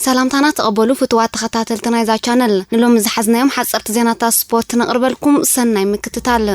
ሰላምታና ተቐበሉ ፍቱዋት ተኸታተልቲ ናይዛ ቻነል። ንሎሚ ዝሓዝናዮም ሓጸርቲ ዜናታት ስፖርት ነቕርበልኩም። ሰናይ ምክትታል።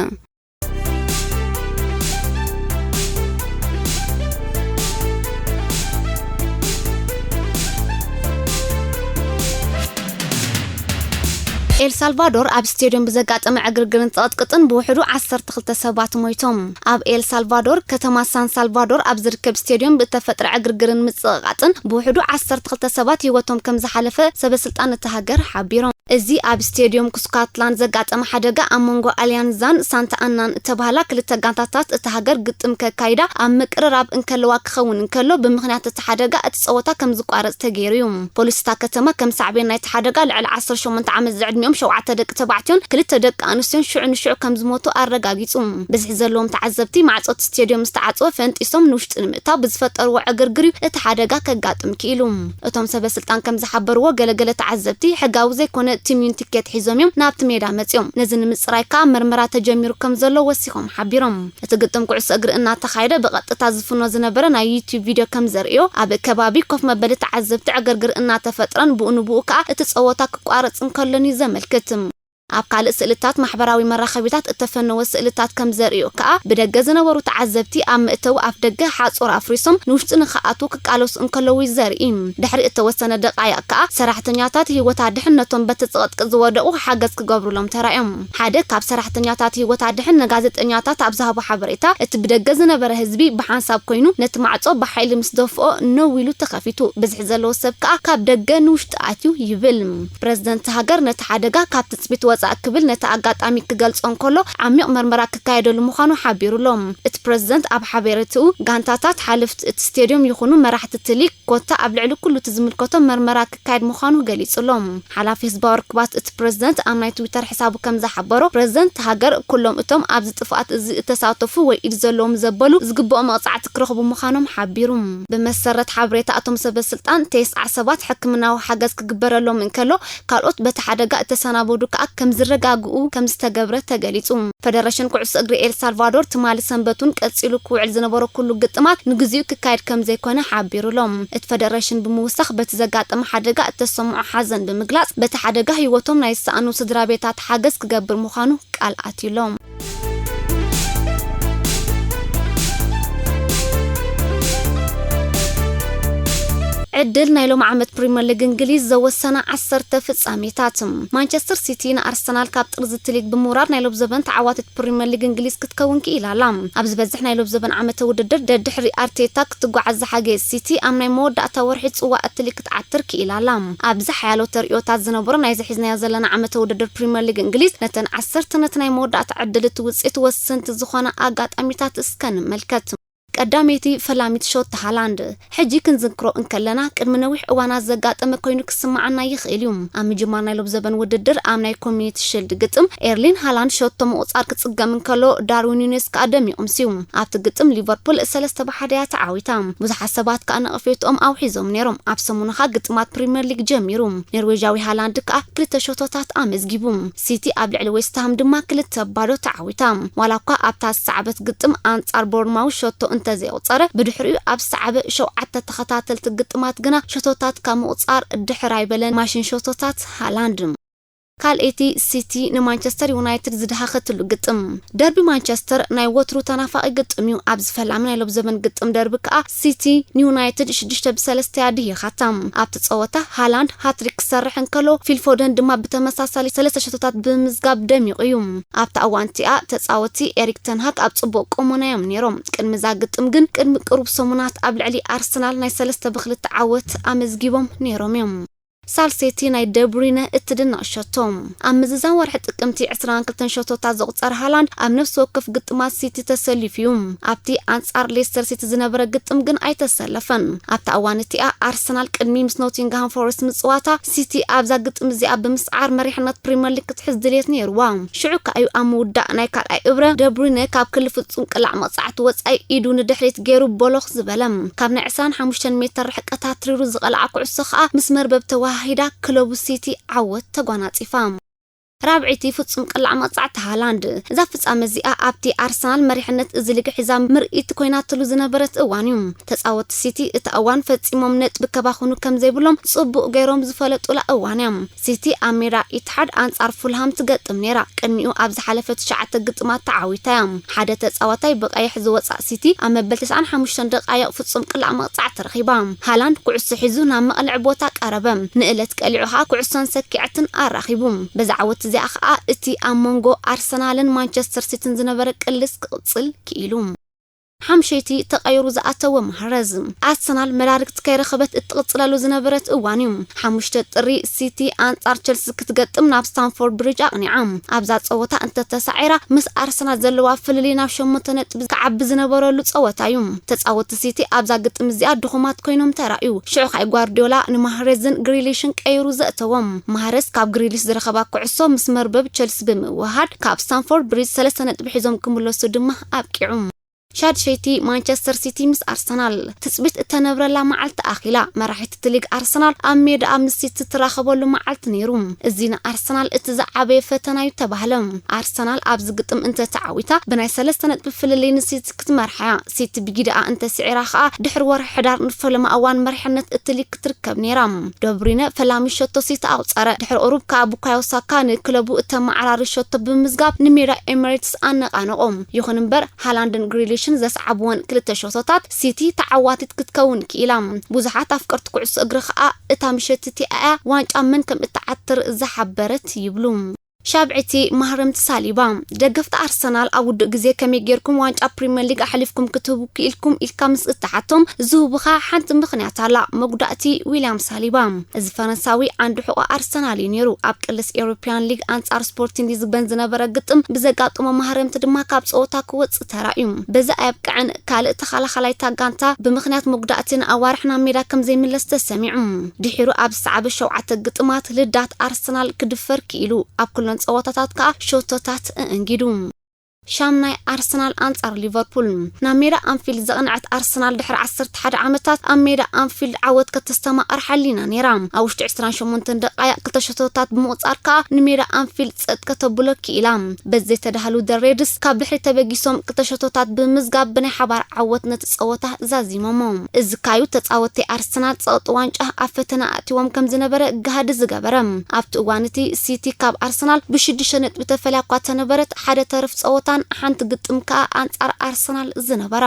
ኤል ሳልቫዶር ኣብ ስቴድዮም ብዘጋጠመ ዕግርግርን ጽቕጥቅጥን ብውሕዱ ዓሰርተ ክልተ ሰባት ሞይቶም። ኣብ ኤል ሳልቫዶር ከተማ ሳን ሳልቫዶር ኣብ ዝርከብ ስቴድዮም ብእተፈጥረ ዕግርግርን ምጽቕቓጥን ብውሕዱ ዓሰርተ ክልተ ሰባት ህይወቶም ከም ዝሓለፈ ሰበ ስልጣን እታ ሃገር ሓቢሮም። እዚ ኣብ ስቴድዮም ኩስካትላንድ ዘጋጠመ ሓደጋ ኣብ መንጎ ኣልያንዛን ሳንታ ኣናን እተባህላ ክልተ ጋንታታት እታ ሃገር ግጥም ከካይዳ ኣብ ምቅርራብ እንከለዋ ክኸውን እንከሎ፣ ብምኽንያት እቲ ሓደጋ እቲ ጸወታ ከም ዝቋረጽ ተገይሩ እዩ። ፖሊስ እታ ከተማ ከም ሳዕቤን ናይቲ ሓደጋ ልዕሊ ዓሰርተ ሸሞንተ ዓመት ዝዕድሚኦም ሸውዓተ ደቂ ተባዕትዮን ክልተ ደቂ ኣንስትዮን ሽዑ ንሽዑ ከም ዝሞቱ ኣረጋጊጹ። ብዝሒ ዘለዎም ተዓዘብቲ ማዕጾ እቲ ስቴድዮም ምስ ተዓጽወ ፈንጢሶም ንውሽጢ ንምእታው ብዝፈጠርዎ ዕግርግር እዩ እቲ ሓደጋ ከጋጥም ክኢሉ። እቶም ሰበ ስልጣን ከም ዝሓበርዎ፣ ገለገለ ተዓዘብቲ ሕጋዊ ዘይኮነ ትምዩን ቲኬት ሒዞም እዮም ናብቲ ሜዳ መጺኦም። ነዚ ንምጽራይ ከኣ መርመራ ተጀሚሩ ከም ዘሎ ወሲኾም ሓቢሮም። እቲ ግጥም ኩዕሶ እግሪ እናተኻየደ ብቐጥታ ዝፍኖ ዝነበረ ናይ ዩትዩብ ቪድዮ ከም ዘርእዮ፣ ኣብ ከባቢ ኮፍ መበሊ ተዓዘብቲ ዕግርግር እናተፈጥረን ብኡ ንብኡ ከኣ እቲ ጸወታ ክቋረጽ እንከሎን እዩ ዘመልክት። ኣብ ካልእ ስእልታት ማሕበራዊ መራኸቢታት እተፈነወ ስእልታት ከም ዘርእዮ ከኣ፣ ብደገ ዝነበሩ ተዓዘብቲ ኣብ መእተዊ ኣፍ ደገ ሓጹር ኣፍሪሶም ንውሽጢ ንኽኣትዉ ክቃለሱ እንከለዉ እዩ ዘርኢ። ድሕሪ እተወሰነ ደቃይቕ ከኣ፣ ሰራሕተኛታት ህይወት ኣድሕን ነቶም በቲ ጽቕጥቅጥ ዝወደቑ ሓገዝ ክገብሩሎም ተራእዮም። ሓደ ካብ ሰራሕተኛታት ህይወት ኣድሕን ንጋዜጠኛታት ኣብ ዝሃቦ ሓበሬታ፣ እቲ ብደገ ዝነበረ ህዝቢ ብሓንሳብ ኮይኑ ነቲ ማዕጾ ብሓይሊ ምስ ደፍኦ፣ ነው ኢሉ ተኸፊቱ። ብዝሒ ዘለዎ ሰብ ከኣ ካብ ደገ ንውሽጢ ኣትዩ ይብል። ፕረዚደንት ሃገር ነቲ ሓደጋ ካብ ትጽቢት ወጻኢ ክብል ነቲ ኣጋጣሚ ክገልጾ እንከሎ፣ ዓሚቕ መርመራ ክካየደሉ ምዃኑ ሓቢሩ ኣሎ። እቲ ፕረዚደንት ኣብ ሓበሬትኡ፣ ጋንታታት፣ ሓለፍቲ እቲ ስቴድዮም ይኹኑ መራሕቲ እቲ ሊግ ኮታ ኣብ ልዕሊ ኩሉ እቲ ዝምልከቶም መርመራ ክካየድ ምዃኑ ገሊጹ ኣሎ። ሓላፊ ህዝባዊ ርክባት እቲ ፕረዚደንት ኣብ ናይ ትዊተር ሕሳቡ ከም ዝሓበሮ፣ ፕረዚደንት ሃገር ኩሎም እቶም ኣብዚ ጥፍኣት እዚ እተሳተፉ ወይ ኢድ ዘለዎም ዘበሉ ዝግብኦ መቕጻዕቲ ክረኽቡ ምዃኖም ሓቢሩ። ብመሰረት ሓበሬታ እቶም ሰበ ስልጣን፣ ተስዓ ሰባት ሕክምናዊ ሓገዝ ክግበረሎም እንከሎ፣ ካልኦት በቲ ሓደጋ እተሰናበዱ ከኣ ከም ዝረጋግኡ ከም ዝተገብረ ተገሊጹ። ፈደረሽን ኩዕሶ እግሪ ኤል ሳልቫዶር ትማሊ ሰንበት እውን ቀጺሉ ክውዕል ዝነበሮ ኩሉ ግጥማት ንግዚኡ ክካየድ ከም ዘይኮነ ሓቢሩ ኣሎ። እቲ ፈደረሽን ብምውሳኽ በቲ ዘጋጠመ ሓደጋ እተሰምዖ ሓዘን ብምግላጽ፣ በቲ ሓደጋ ህይወቶም ናይ ዝሰኣኑ ስድራ ቤታት ሓገዝ ክገብር ምዃኑ ቃል ኣትዩ ኣሎ። ዕድል ናይ ሎሚ ዓመት ፕሪምየር ሊግ እንግሊዝ ዘወሰና ዓሰርተ ፍጻሜታት። ማንቸስተር ሲቲ ንኣርሰናል ካብ ጥርዚ እቲ ሊግ ብምውራድ ናይ ሎብ ዘበን ተዓዋቲት ፕሪምየር ሊግ እንግሊዝ ክትከውን ክኢላ ኣላ። ኣብ ዝበዝሕ ናይ ሎብ ዘበን ዓመተ ውድድር ደድሕሪ ኣርቴታ ክትጓዓዝ ዝሓገየት ሲቲ ኣብ ናይ መወዳእታ ወርሒ ጽዋእ እቲ ሊግ ክትዓትር ክኢላ ኣላ። ኣብዚ ሓያሎ ተርእዮታት ዝነበሮ ናይዚ ሒዝናዮ ዘለና ዓመተ ውድድር ፕሪምየር ሊግ እንግሊዝ ነተን ዓሰርተ ነቲ ናይ መወዳእታ ዕድል እቲ ውጽኢት ወሰንቲ ዝኾና ኣጋጣሚታት እስከ ንመልከት። ቀዳመይቲ ፈላሚት ሾት ሃላንድ። ሕጂ ክንዝክሮ እንከለና፣ ቅድሚ ነዊሕ እዋናት ዘጋጠመ ኮይኑ ክስምዓና ይኽእል እዩ። ኣብ ምጅማር ናይ ሎብ ዘበን ውድድር፣ ኣብ ናይ ኮሚኒቲ ሽልድ ግጥም፣ ኤርሊን ሃላንድ ሸቶ ምቑጻር ክጽገም እንከሎ፣ ዳርዊን ኑኔዝ ከኣ ደሚቑ ኣምስዩ። ኣብቲ ግጥም፣ ሊቨርፑል ሰለስተ ብ ሓደ እያ ተዓዊታ። ብዙሓት ሰባት ከኣ ነቐፌትኦም ኣውሒዞም ነይሮም። ኣብ ሰሙኑ ከኣ ግጥማት ፕሪምየር ሊግ ጀሚሩ። ኖርዌጃዊ ሃላንድ ከኣ ክልተ ሸቶታት ኣመዝጊቡ። ሲቲ ኣብ ልዕሊ ዌስትሃም ድማ ክልተ ባዶ ተዓዊታ። ዋላ እኳ ኣብታ ዝሰዓበት ግጥም ኣንጻር ቦርንማውዝ ሸቶ እንተዘየቑጸረ፣ ብድሕሪኡ ኣብ ዝሰዓበ ሸውዓተ ተኸታተልቲ ግጥማት ግና ሸቶታት ካብ ምቑጻር ድሕር ኣይበለን። ማሽን ሸቶታት ሃላንድ። ካልኣይቲ ሲቲ ንማንቸስተር ዩናይትድ ዝደሃኸትሉ ግጥም። ደርቢ ማንቸስተር ናይ ወትሩ ተናፋቒ ግጥም እዩ። ኣብዚ ፈላሚ ናይ ሎብ ዘበን ግጥም ደርቢ ከኣ ሲቲ ንዩናይትድ ሽዱሽተ ብ ሰለስተ እያ ድሂኻታ። ኣብቲ ጸወታ ሃላንድ ሃትሪክ ክሰርሕ እንከሎ፣ ፊል ፎደን ድማ ብተመሳሳሊ ሰለስተ ሸቶታት ብምዝጋብ ደሚቑ እዩ። ኣብታ እዋን እቲኣ ተጻወቲ ኤሪክ ተንሃግ ኣብ ጽቡቕ ቁመና እዮም ነይሮም። ቅድሚ እዛ ግጥም ግን ቅድሚ ቅሩብ ሰሙናት ኣብ ልዕሊ ኣርሰናል ናይ ሰለስተ ብ ክልተ ዓወት ኣመዝጊቦም ነይሮም እዮም። ሳልሰይቲ ናይ ደብሩይነ እትድነቕ ሸቶ። ኣብ ምዝዛም ወርሒ ጥቅምቲ ዕስራን ክልተን ሸቶታት ዘቑጸረ ሃላንድ ኣብ ነፍሲ ወከፍ ግጥማት ሲቲ ተሰሊፉ እዩ። ኣብቲ ኣንጻር ሌስተር ሲቲ ዝነበረ ግጥም ግን ኣይተሰለፈን። ኣብታ እዋን እቲኣ ኣርሰናል ቅድሚ ምስ ኖቲንግሃም ፎረስት ምጽዋታ፣ ሲቲ ኣብዛ ግጥም እዚኣ ብምስዓር መሪሕነት ፕሪምየር ሊግ ክትሕዝ ድልየት ነይርዋ። ሽዑ ከኣ እዩ ኣብ ምውዳእ ናይ ካልኣይ እብረ ደብሩይነ ካብ ክሊ ፍጹም ቅላዕ መቕጻዕቲ ወጻኢ ኢዱ ንድሕሪት ገይሩ ቦሎኽ ዝበለ። ካብ ናይ ዕስራን ሓሙሽተን ሜተር ርሕቀት ኣትሪሩ ዝቐልዓ ኩዕሶ ከኣ ምስ መርበብ ተወሃሂዳ ክለቡ ሲቲ ዓወት ተጓናጺፋ። ራብዐይቲ ፍጹም ቅላዕ መቕጻዕቲ ሃላንድ። እዛ ፍጻመ እዚኣ ኣብቲ ኣርሰናል መሪሕነት እዚ ሊግ ሒዛ ምርኢት ኮይናትሉ ዝነበረት እዋን እዩ። ተጻወትቲ ሲቲ እታ እዋን ፈጺሞም ነጥቢ ከባኽኑ ከም ዘይብሎም ጽቡቕ ገይሮም ዝፈለጡላ እዋን እያ። ሲቲ ኣብ ሜዳ ኢትሓድ ኣንጻር ፉልሃም ትገጥም ነይራ። ቅድሚኡ ኣብ ዝሓለፈ ትሽዓተ ግጥማት ተዓዊታ እያ። ሓደ ተጻዋታይ ብቐይሕ ዝወጻእ ሲቲ ኣብ መበል ተስዓን ሓሙሽተን ደቃይቕ ፍጹም ቅላዕ መቕጻዕቲ ረኺባ። ሃላንድ ኩዕሶ ሒዙ ናብ መቕልዒ ቦታ ቀረበ። ንእለት ቀሊዑ ኸኣ ኩዕሶን ሰኪዐትን ኣራኺቡ። በዚ ዓወት እዚኣ ኸኣ እቲ ኣብ መንጎ ኣርሰናልን ማንቸስተር ሲቲን ዝነበረ ቅልስ ክቕጽል ክኢሉ። ሓምሸይቲ ተቐይሩ ዝኣተወ ማህረዝ። ኣርሰናል መዳርግቲ ከይረኸበት እትቕጽለሉ ዝነበረት እዋን እዩ። ሓሙሽተ ጥሪ ሲቲ ኣንጻር ቸልሲ ክትገጥም ናብ ስታንፎርድ ብሪጅ ኣቕኒዓ። ኣብዛ ጸወታ እንተተሳዒራ ምስ ኣርሰናል ዘለዋ ፍልልይ ናብ ሸሞንተ ነጥቢ ክዓቢ ዝነበረሉ ጸወታ እዩ። ተጻወትቲ ሲቲ ኣብዛ ግጥም እዚኣ ድኹማት ኮይኖም ተራእዩ። ሽዑ ኸኣ ጓርዲዮላ ንማህረዝን ግሪሊሽን ቀይሩ ዘእተዎም። ማህረዝ ካብ ግሪሊሽ ዝረኸባ ኩዕሶ ምስ መርበብ ቸልሲ ብምውህሃድ ካብ ስታንፎርድ ብሪጅ ሰለስተ ነጥቢ ሒዞም ክምለሱ ድማ ኣብቂዑ። ሻድሸይቲ ማንቸስተር ሲቲ ምስ ኣርሰናል። ትጽቢት እተነብረላ መዓልቲ ኣኺላ። መራሒት እቲ ሊግ ኣርሰናል ኣብ ሜዳኣ ምስ ሲቲ ትራኸበሉ መዓልቲ ነይሩ። እዚ ንኣርሰናል እቲ ዝዓበየ ፈተና እዩ ተባህለ። ኣርሰናል ኣብዚ ግጥም እንተተዓዊታ ብናይ ሰለስተ ነጥቢ ፍልልይ ንሲቲ ክትመርሓ እያ። ሲቲ ብጊደኣ እንተስዒራ ኸኣ ድሕሪ ወርሒ ሕዳር ንፈለማ እዋን መሪሕነት እቲ ሊግ ክትርከብ ነይራ። ዶብሪነ ፈላሚ ሸቶ ሲቲ ኣቑጸረ። ድሕሪ ቁሩብ ከኣ ቡካዮ ሳካ ንክለቡ እተመዓራሪ ሸቶ ብምምዝጋብ ንሜዳ ኤሚሬትስ ኣነቓነቖ። ይኹን እምበር ሃላንድን ግሪሊሽን ዘስዓብወን ክልተ ሸቶታት ሲቲ ተዓዋቲት ክትከውን ክኢላ። ብዙሓት ኣፍቀርቲ ኩዕሶ እግሪ ኸኣ እታ ምሸት እቲኣ እያ ዋንጫ መን ከም እትዓትር ዝሓበረት ይብሉ። ሻብዐይቲ ማህረምቲ ሳሊባ። ደገፍቲ ኣርሰናል ኣብ ውዱእ ግዜ ከመይ ጌርኩም ዋንጫ ፕሪምየር ሊግ ኣሕሊፍኩም ክትህቡ ክኢልኩም ኢልካ ምስ እትሓቶም ዝህቡኻ ሓንቲ ምኽንያት ኣላ፣ መጉዳእቲ ዊልያም ሳሊባ። እዚ ፈረንሳዊ ዓንዲ ሕቖ ኣርሰናል እዩ ነይሩ። ኣብ ቅልስ ኤውሮፕያን ሊግ ኣንጻር ስፖርቲንግ ሊዝበን ዝነበረ ግጥም ብዘጋጥሞ ማህረምቲ ድማ ካብ ጸወታ ክወጽእ ተራእዩ። በዚ ኣየብቅዐን፣ ካልእ ተኸላኻላይ እታ ጋንታ ብምኽንያት መጉዳእቲ ንኣዋርሕ ናብ ሜዳ ከም ዘይምለስ ተሰሚዑ። ድሒሩ ኣብ ዝሰዓበ ሸውዓተ ግጥማት ልዳት ኣርሰናል ክድፈር ክኢሉ፣ ኣብ ኩለን ጸወታታት ከኣ ሸቶታት ኣእንጊዱ። ሻምናይ ኣርሰናል ኣንጻር ሊቨርፑል። ናብ ሜዳ ኣንፊልድ ዘቕንዐት ኣርሰናል ድሕሪ ዓሰርተ ሓደ ዓመታት ኣብ ሜዳ ኣንፊልድ ዓወት ከተስተማቕር ሓሊና ነይራ። ኣብ ውሽጢ ዕስራን ሸሞንተን ደቃይቕ ክልተ ሸቶታት ብምቑጻር ከኣ ንሜዳ ኣንፊልድ ጸጥ ከተብሎ ክኢላ። በዚ ዘይተዳህሉ ደ ሬድስ ካብ ድሕሪት ተበጊሶም ክልተ ሸቶታት ብምምዝጋብ ብናይ ሓባር ዓወት ነቲ ጸወታ ዛዚሞሞ። እዚ ካዩ ተጻወትቲ ኣርሰናል ጸቕጢ ዋንጫ ኣብ ፈተና ኣእትዎም ከም ዝነበረ ጋህዲ ዝገበረ። ኣብቲ እዋን እቲ ሲቲ ካብ ኣርሰናል ብሽዱሽተ ነጥቢ ተፈልያ እኳ ተነበረት፣ ሓደ ተርፍ ጸወታን ሓንቲ ግጥም ከኣ ኣንጻር ኣርሰናል ዝነበራ።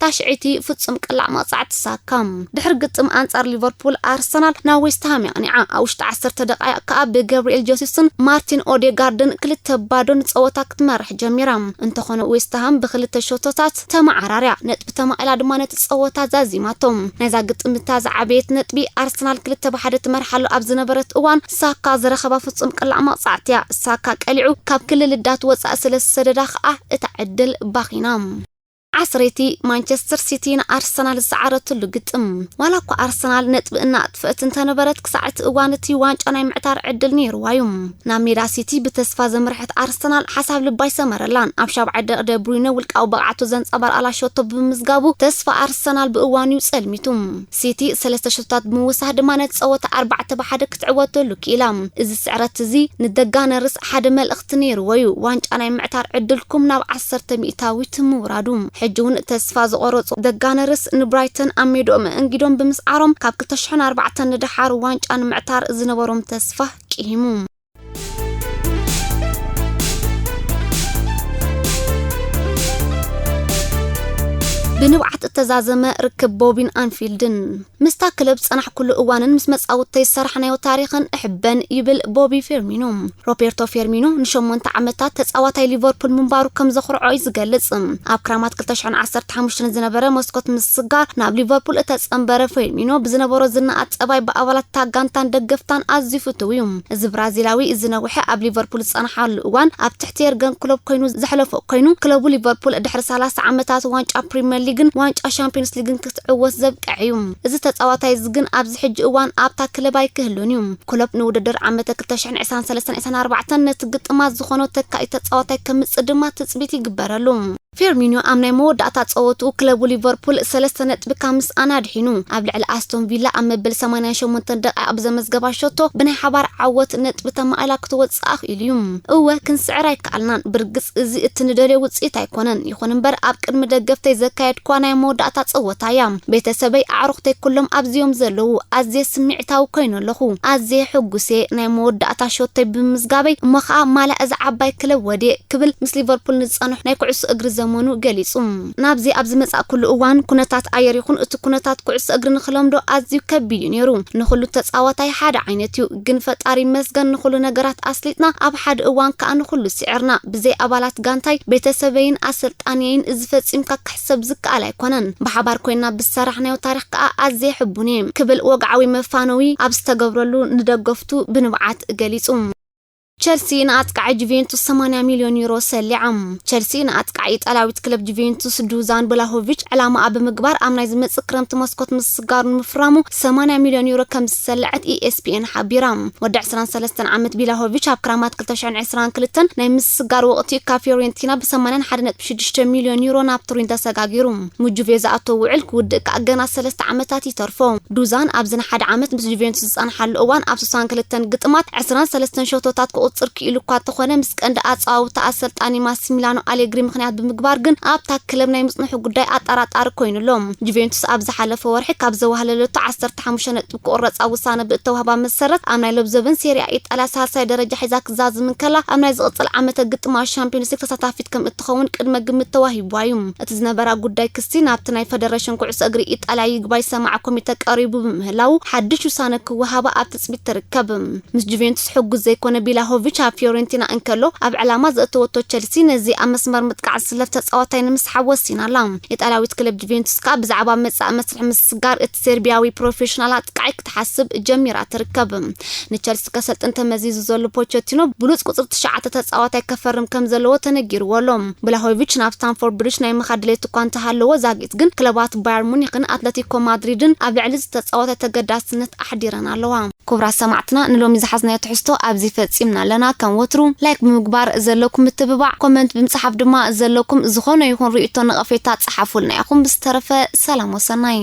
ታሽዐይቲ ፍጹም ቅላዕ መቕጻዕቲ ሳካ። ድሕሪ ግጥም ኣንጻር ሊቨርፑል ኣርሰናል ናብ ዌስትሃም የቕኒዓ። ኣብ ውሽጢ ዓሰርተ ደቃይቕ ከኣ ብገብርኤል ጀሱስን ማርቲን ኦዴጋርድን ክልተ ባዶ ንጸወታ ክትመርሕ ጀሚራ። እንተኾነ ዌስትሃም ብክልተ ሸቶታት ተመዓራርያ ነጥቢ ተማቒላ ድማ ነቲ ጸወታ ዛዚማቶ። ናይዛ ግጥም እታ ዝዓበየት ነጥቢ ኣርሰናል ክልተ ብሓደ ትመርሓሉ ኣብ ዝነበረት እዋን ሳካ ዝረኸባ ፍጹም ቅላዕ መቕጻዕቲ እያ። ሳካ ቀሊዑ ካብ ክሊ ልዳት ወጻኢ ስለ ዝሰደዳ ከኣ እታ ዕድል ባኺና። ዓስረይቲ ማንቸስተር ሲቲ ንኣርሰናል ዝሰዓረትሉ ግጥም። ዋላ እኳ ኣርሰናል ነጥቢ እናኣጥፍአት እንተነበረት፣ ክሳዕ እቲ እዋን እቲ ዋንጫ ናይ ምዕታር ዕድል ነይርዋ እዩ። ናብ ሜዳ ሲቲ ብተስፋ ዘምርሐት ኣርሰናል ሓሳብ ልባ ኣይሰመረላን። ኣብ ሻብዓይ ደቂቕ ደብሩይነ ውልቃዊ ብቕዓቱ ዘንጸባርቓላ ሸቶ ብምምዝጋቡ ተስፋ ኣርሰናል ብእዋኑ እዩ ጸልሚቱ። ሲቲ ሰለስተ ሸቶታት ብምውሳህ ድማ ነቲ ጸወታ ኣርባዕተ ብሓደ ክትዕወተሉ ክኢላ። እዚ ስዕረት እዚ ንደጋነርስ ሓደ መልእኽቲ ነይርዎ እዩ። ዋንጫ ናይ ምዕታር ዕድልኩም ናብ ዓሰርተ ሚእታዊት ምውራዱ። ሕጂ እውን ተስፋ ዝቖረጹ ደጋነርስ ንብራይተን ኣብ ሜድኦም ኣእንጊዶም ብምስዓሮም ካብ ክልተ ሽሕን ኣርባዕተን ንደሓር ዋንጫ ንምዕታር ዝነበሮም ተስፋ ቂሂሙ። ብንብዓት እተዛዘመ ርክብ ቦቢን ኣንፊልድን። ምስታ ክለብ ዝጸናሕኩሉ እዋንን ምስ መጻውተይ ዝሰራሕናዮ ታሪኽን እሕበን ይብል ቦቢ ፌርሚኖ። ሮቤርቶ ፌርሚኖ ንሸሞንተ ዓመታት ተጻዋታይ ሊቨርፑል ምንባሩ ከም ዘኹርዖ እዩ ዝገልጽ። ኣብ ክራማት ክልተ ሽሕን ዓሰርተ ሓሙሽተን ዝነበረ መስኮት ምስጋር ናብ ሊቨርፑል እተጸንበረ ፌርሚኖ ብዝነበሮ ዝነኣድ ጸባይ ብኣባላት እታ ጋንታን ደገፍታን ኣዝዩ ፍቱው እዩ። እዚ ብራዚላዊ እዚ ነዊሐ ኣብ ሊቨርፑል ዝጸንሓሉ እዋን ኣብ ትሕቲ የርገን ክሎፕ ኮይኑ ዘሕለፎ ኮይኑ ክለቡ ሊቨርፑል ድሕሪ ሰላሳ ዓመታት ዋንጫ ፕሪምየር ሊግን ዋንጫ ሻምፒዮንስ ሊግን ክትዕወት ዘብቅዐ እዩ። እዚ ተጻዋታይ እዚ ግን ኣብዚ ሕጂ እዋን ኣብታ ክለብ ኣይክህሉን እዩ። ክሎፕ ንውድድር ዓመተ ክልተ ሽሕን ዕስራን ሰለስተን ዕስራን ኣርባዕተን ነቲ ግጥማት ዝኾኖ ተካኢ ተጻዋታይ ከምጽእ ድማ ትጽቢት ይግበረሉ። ፌርሚኒዮ ኣብ ናይ መወዳእታ ጸወትኡ ክለቡ ሊቨርፑል ሰለስተ ነጥቢ ካብ ምስኣን ኣድሒኑ፣ ኣብ ልዕሊ ኣስቶን ቪላ ኣብ መበል ሰማንያን ሸሞንተን ደቂቕ ብዘመዝገባ ሸቶ ብናይ ሓባር ዓወት ነጥቢ ተማኢላ ክትወጽእ ኣኽኢሉ እዩ። እወ፣ ክንስዕር ኣይከኣልናን። ብርግጽ፣ እዚ እቲ ንደልዮ ውጽኢት ኣይኮነን። ይኹን እምበር፣ ኣብ ቅድሚ ደገፍተይ ዘካየድኳ ናይ መወዳእታ ጸወታ እያ። ቤተሰበይ፣ ኣዕሩኽተይ፣ ኩሎም ኣብዚዮም ዘለዉ። ኣዝየ ስምዒታዊ ኮይነ ኣለኹ። ኣዝየ ሕጉስ እየ፣ ናይ መወዳእታ ሸቶይ ብምምዝጋበይ። እሞ ኸኣ፣ ማልያ እዛ ዓባይ ክለብ ወድየ ክብል ምስ ሊቨርፑል ንዝጸንሑ ናይ ኩዕሶ እግሪ ዘመኑ ገሊጹ። ናብዚ ኣብ ዝመጻእኩሉ እዋን፣ ኩነታት ኣየር ይኹን እቲ ኩነታት ኩዕሶ እግሪ ንኽለምዶ ኣዝዩ ከቢድ እዩ ነይሩ። ንኹሉ ተጻዋታይ ሓደ ዓይነት እዩ፣ ግን ፈጣሪ ይመስገን፣ ንኹሉ ነገራት ኣስሊጥና፣ ኣብ ሓደ እዋን ከኣ ንኹሉ ስዒርና። ብዘይ ኣባላት ጋንታይ፣ ቤተሰበይን ኣሰልጣንየይን፣ እዚ ፈጺምካ ክሕሰብ ዝከኣል ኣይኮነን። ብሓባር ኮይና ብዝሰራሕናዮ ታሪኽ ከኣ ኣዝየ ሕቡን እየ ክብል ወግዓዊ መፋነዊ ኣብ ዝተገብረሉ ንደገፍቱ ብንብዓት ገሊጹ። ቸልሲ ንኣጥቃዒ ጁቬንቱስ ሰማንያ ሚልዮን ዩሮ ሰሊዖም። ቸልሲ ንኣጥቃዒ ኢጣልያዊት ክለብ ጁቬንቱስ ዱዛን ብላሆቪች ዕላማኣ ብምግባር ኣብ ናይ ዝመጽእ ክረምቲ መስኮት ምስጋሩ ንምፍራሙ ሰማንያ ሚልዮን ዩሮ ከም ዝሰለዐት ኢኤስፒኤን ሓቢራ። ወዲ ዕስራን ሰለስተን ዓመት ቢላሆቪች ኣብ ክራማት ክልተ ሽሕን ዕስራን ክልተን ናይ ምስጋር ወቕቲ ካብ ፊዮሬንቲና ብ ሰማንያን ሓደ ነጥቢ ሽዱሽተ ሚልዮን ዩሮ ናብ ቱሪን ተሰጋጊሩ። ንጁቬ ዝኣቶ ውዕል ክውድእ ከኣ ገና ሰለስተ ዓመታት ይተርፎ። ዱዛን ኣብዚ ንሓደ ዓመት ምስ ጁቬንቱስ ዝጸንሓሉ እዋን ኣብ ስሳን ክልተን ግጥማት ዕስራን ሰለስተን ሸቶታት ክቑጽር ክኢሉ እኳ እንተኾነ፣ ምስ ቀንዲ ኣጻዋውታ ኣሰልጣኒ ማሲሚላኖ ኣሌግሪ ምኽንያት ብምግባር ግን ኣብታ ክለብ ናይ ምጽንሑ ጉዳይ ኣጠራጣሪ ኮይኑ ኣሎ። ጁቬንቱስ ኣብ ዝሓለፈ ወርሒ ካብ ዘዋህለለቶ ዓሰርተ ሓሙሽተ ነጥቢ ክቑረጻ ውሳነ ብእተዋህባ መሰረት ኣብ ናይ ለብዘበን ሴሪያ ኢጣልያ ሳልሳይ ደረጃ ሒዛ ክዛዝም እንከላ፣ ኣብ ናይ ዝቕጽል ዓመተ ግጥማት ሻምፒዮንስ ሊግ ተሳታፊት ከም እትኸውን ቅድመ ግምት ተዋሂብዋ እዩ። እቲ ዝነበራ ጉዳይ ክሲ ናብቲ ናይ ፈደረሽን ኩዕሶ እግሪ ኢጣልያ ይግባይ ሰማዒ ኮሚተ ቀሪቡ ብምህላዉ፣ ሓድሽ ውሳነ ክወሃባ ኣብ ትጽቢት ትርከብ። ምስ ጁቬንቱስ ሕጉስ ዘይኮነ ቢላሆቪች ኣብ ፊዮሬንቲና እንከሎ፣ ኣብ ዕላማ ዘእተወቶ ቸልሲ ነዚ ኣብ መስመር ምጥቃዕ ዝስለፍ ተጻዋታይ ንምስሓብ ወሲና ኣላ። ኢጣልያዊት ክለብ ጁቬንቱስ ከኣ ብዛዕባ መጻኢ መስርሕ ምስጋር እቲ ሰርቢያዊ ፕሮፌሽናል ኣጥቃዒ ክትሓስብ ጀሚራ ትርከብ። ንቸልሲ ከሰልጥን ተመዚዙ ዘሎ ፖቸቲኖ ብሉጽ ቁጽሪ ትሽዓተ ተጻዋታይ ከፈርም ከም ዘለዎ ተነጊርዎ ኣሎ። ብላሆቪች ናብ ስታንፎርድ ብሪጅ ናይ ምኻድ ድሌት እኳ እንተሃለዎ፣ ዛጊት ግን ክለባት ባየር ሙኒክን ኣትለቲኮ ማድሪድን ኣብ ልዕሊ እዚ ተጻዋታይ ተገዳስነት ኣሕዲረን ኣለዋ። ክቡራት ሰማዕትና፣ ንሎሚ ዝሓዝናዮ ትሕዝቶ ኣብዚ ፈጺምና ኣለና። ከም ወትሩ ላይክ ብምግባር ዘለኩም ምትብባዕ፣ ኮመንት ብምጽሓፍ ድማ ዘለኩም ዝኾነ ይኹን ርእይቶ ነቐፌታ ጽሓፉልና ኢኹም። ብዝተረፈ ሰላም ወሰናይ።